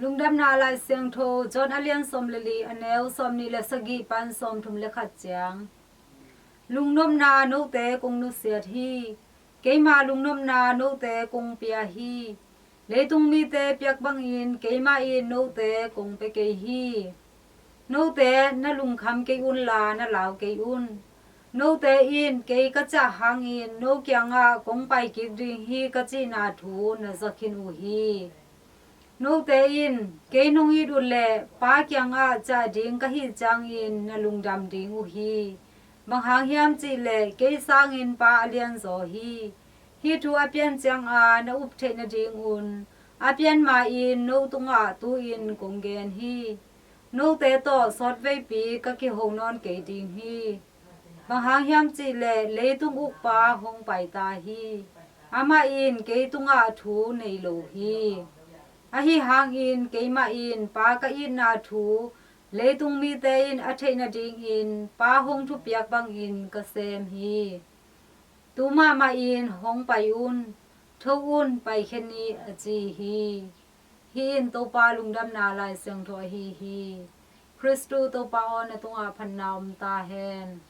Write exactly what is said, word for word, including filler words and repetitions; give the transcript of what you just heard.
Lungdamna Lai Siangtho John a lian sawm le li, a neu sawm nih le sagih pan sawm thum le khat ciang. Lungnopna, note kong nusiat hi. Keima lungnopna note kong pia hi. Leitung mite piak bangin keimah in note kong pia kei hi. Note na lungkham kei unla, na lau kei un. Note in kei ka ciah hangin no kiangah kong pai kik ding hi ka cihna thu na za khin uh hi. Note in kei nong it uh leh Pa kiangah ciah ding ka hih ciangin na lungdam ding uh hi. Bang hang hiam cih leh kei sangin Pa a lianzaw hi. Hih thu a pian cianga na up theih nadingun a pian ma-in no tungah tu-in kong gen hi. Note tawh sawtveipi ka kiho nawn kei ding hi. Bang hang hiam cih leh leitung ukpa hong pai ta hi. Amah in kei tungah thu nei lo hi. Ahi hangin keimah in Pa ka itna thu leitung mite in a theih nadingin Pa hong thupiak bangin ka sem hi. Tu mahmah in hong pai un, tho un, paikhia ni, a ci hi. Hih in Topa Lungdamna Lai Siangtho ahi hi. Khristu Topa aw, na tungah phatna om ta hen.